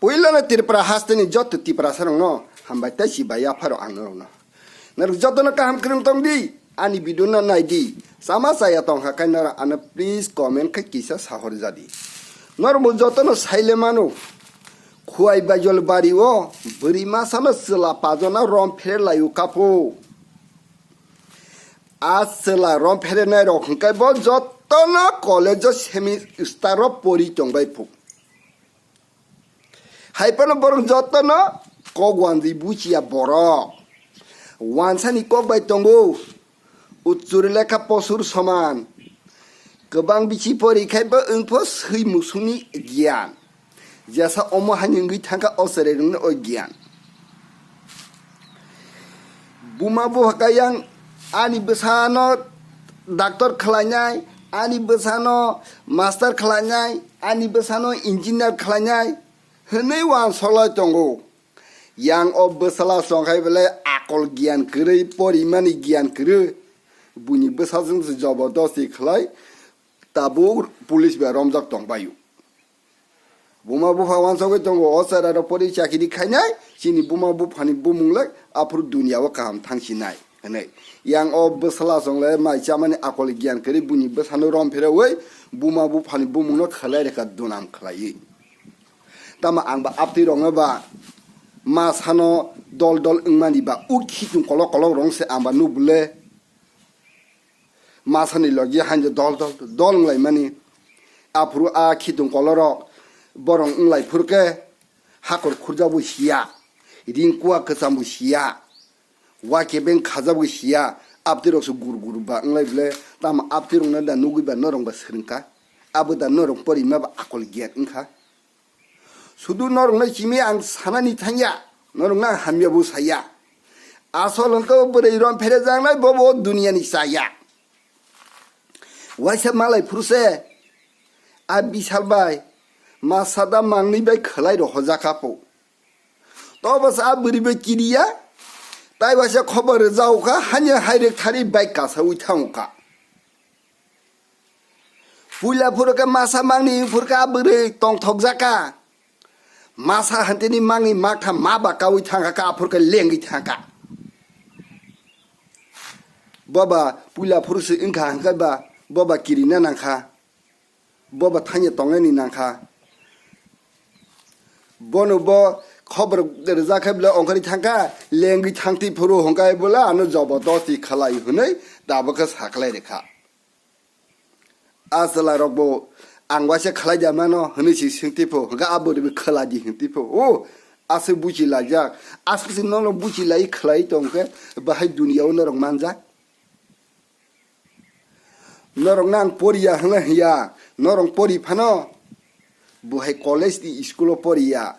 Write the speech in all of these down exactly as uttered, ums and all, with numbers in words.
Puilano Tripura hasteni joto Tiprasarokno hambai tei chibai yapharok ang norokno. Norok jotono kaham kwrwng tong di, ani video no nai di. Sama chaya tong kha khe norok ano please comment khe kisa sahor ja di. Norok bo jotono saile mano. Khuai Baijol bari o bwrwi masano chwla pajona rom phere lai o kapo. A chwla rom phere nai rok hwnkhe bo jotono college o semester o pori tong bai phu. Hai phano borok jotono kok wanjwi buchiya borok. Wansani kok bai tongo. Uchur lekha posur soman. Kwbang bichi pori khai bo wngpho swi musungni giyan. Jesa omo hani wngwi thangkha o chwrairokni o giyan. Buma bupha kha yang ani bwsano doctor khlainai, ani bwsano master khlainai, ani bwsano engineer khlainai hwnwi uansuk lai tongo. Yang o bwsala songkhai belai akol giyan kwrwi, porimani giyan kwrwi, buini bwsajwng se jobodosti khlai tabuk police bai romjak tong bai o. Buma bupha uansugwi tongo, o chwrairok pori chakiri khainai, chini buma buphani bumung le aphuru duniya o kaham thangsinai hwnwi. Yang o bwsala song le mai chamani akol giyan kwrwi buini bwsano rom pherewi buma buphani bumungno khlai rekha dunam khlaiwi. Tamo ang ba aptwi rokno ba ma sano dol dol wngmani ba u khitung kolok kolok rong se ang ba nukbole. Masani logi hanjo dol dol dol wnglaimani. Aphuru a khitung kolorok borong wnglaifuru khe hakor khurjabo siya, ring kuwa kwchambo siya, wa kebeng khajabo siya, aptirokse gur gur ba wnglai bwle. Tamo aptirokno da nugwi ba norok ba swrwngkha? Abo da norok porima ba akol giyan wngkha? Sudu norokno chimi ang sanani thangya, norokno ang hamya bo saya. Asol hwnkhe o bwrwi rom pherejaknai, bobo o duniyani chaya. Waisa malai phuru se, a bisal bai, ma sada mangni bai khwlai rohorjak kha po. Tobo se a bwrwi bai kiriya, tai waisa khobor rwjak kha, hanya hai rwk thari bai kasaui thango kha. Puila phuru khe masa mangni phuru khe a bwrwi tongthokjak kha. Masa hantini mangni maktham ma ba kaui thangkha khe aphuru khe lengwi thangkha. Boba puila phuru se wngkha hwnkhe ba boba kirina nangkha. Boba thangya tongnani nangkha. Bono bo khobor rwjak khe bwle ongkhorwi thangkha, lengwi thangtwi phuru hwnkhe bwle ano jobodosti khlai hwnwi tabuk khe saklai rwkha. A chwla rok bo ang waisa khlai da mano hwnwi si swngtwi pho, hwnkhe a bwrwi bo khlai di hwntwi pho. O aswk buchi laijak, aswk se nono buchi lai khlai tong khe bahai duniya o norok manjak. Norok no ang poriya hwnla hiya, norok pori phano bo hai college ni school o poriya.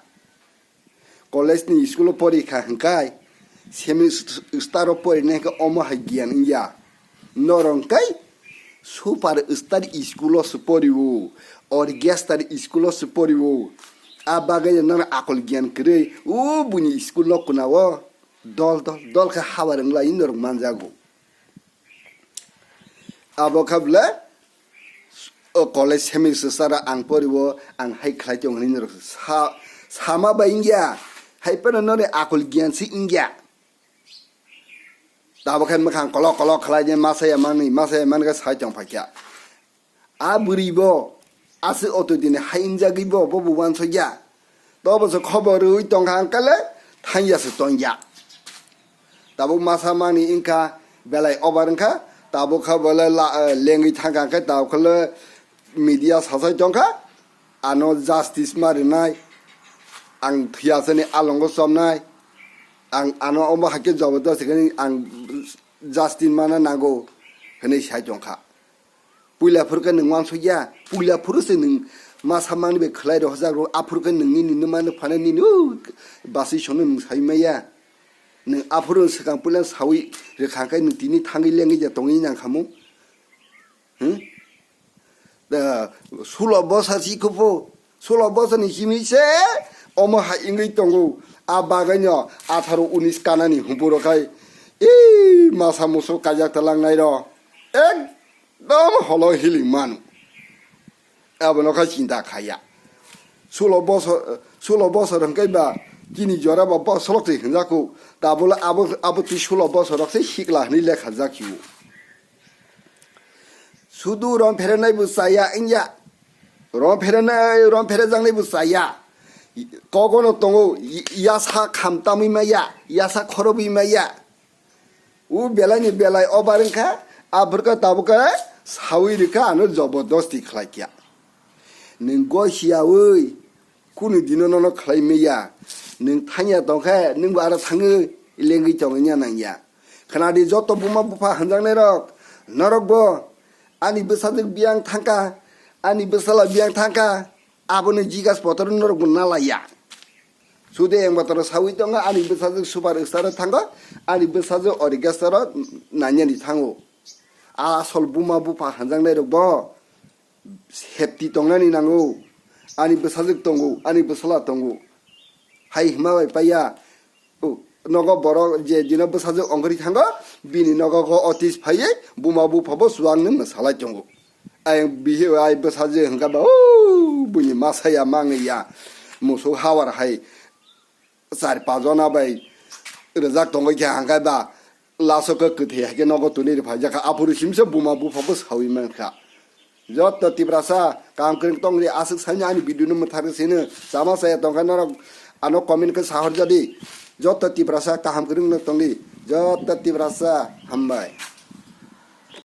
College ni school o pori kha hwnkhe semi star o pori nai khe omo hai giyan wngya. Norok khe super star school o se pori o, orchestra school o se pori o. A bagwi norok akol giyan kwrwi o buini school no kuna o dol dol dol khe habar wng lai norok manjago. Abo kha bwle o college semi sara ang poriwo ang hai khlai tong hinwi norok sa, sama bai wngya, hai phano noni akol giyan se wngya. Tabuk khe mwkhang kolok kolok khlai de masa ya manwi, masa ya man khe sai tong phaikha. A bwrwi bo aswk auto dini hai wngjagwi bo, bo bo uansukya. Tobo se khobor rwui tongkha hwnkhe le thangya se tongya. Tabuk masa mani wngkha belai over wngkha, tabuk kha bo le la, eh, lengwi thangkha hwnkhe tabuk khe le media sasai tongkha, ano justice ma rwnai, ang thwiya sani alongo chomnai, ang ano omo hai khe jobodosti khe ang justice mana nango hwnwi sai tongkha. Puila phuru khe nwng uansukya, puila phuru se nwng masa mani bai khlai rohorjak rw, aphuru khe nwng nini nwma no phano nini o basui sono nwng sai maya. Nwng aphuru swkang puila saui rwkha khe nwng tini thangwi lengwi ja tongwi nang khamu. Hmm? Da, sulo bosor si kupu, sulo bosor ni simi se omo hai wngwi tongo. A bagwi no atharo unis kanani humpuro khai, i masa musu kajak talang nai ro. Ek dom holo hiling manu. Abono kha chinta khaya. Sulo bosor, Sulo bosor hwnkhe ba chini jora ba bosolok se hwnjakhu. Tabuk abo, abo twi sulo bosor rok se sikla hwnwi lekha jak khiu. Sudu rom pherenai bo chaya wngya. Rom pherenai, rom pherejaknai bo chaya. Kogono tongo, yasa kham tamwi maya, yasa khorobwi maya. O belai ni belai obar wngkha, aphurkha tabukha sawi rwkha ano jobodosti khlai kya. Nwng goi siyawi, kunu dino nono khlai maya. Nwng thangya tongkhe, nwngbo aro thangwi lengwi tongwi ya nangya. Khwnadi joto buma bupha hwnjaknai rok, norokbo ani bwsajwk biyang thangkha, ani bwsala biyang thangkha, aboni jigas potro norokbo nalaiya. Sude eng botoro sawi tongo, ani bwsajwk super star o thango, ani bwsajwk orchestra o nanyani thango. Asol buma bupha hwnjaknai rokbo safety tongnani nango. Ani bwsajwk tongo, ani bwsala tongo. Hai hima bai paiya. O, nogo borok je dino bwsajwk ongkhorwi thango, bini nogo go otis phaiwi buma buphabo chuwaknwi mwsalai tongo. Ayang bihi ai bwsajwk hwnkha ba, o, buini masaya mangwi ya. Musuk hawar hai char pajona bai rwjak tongwi khe hangkha ba, laso khe kwthwi hai khe nogo twnwi rwphai jakha. Aphuru simsa buma buphabo sawi mankha. Joto Tiprasa kaham kwrwng tongdi, aswk saino ani video no mwthakgwi sino chama chaya tongkha norok ano comment khe sahorjadi. Joto Tiprasa kaham kwrwng no tongdi, joto Tiprasa hambai.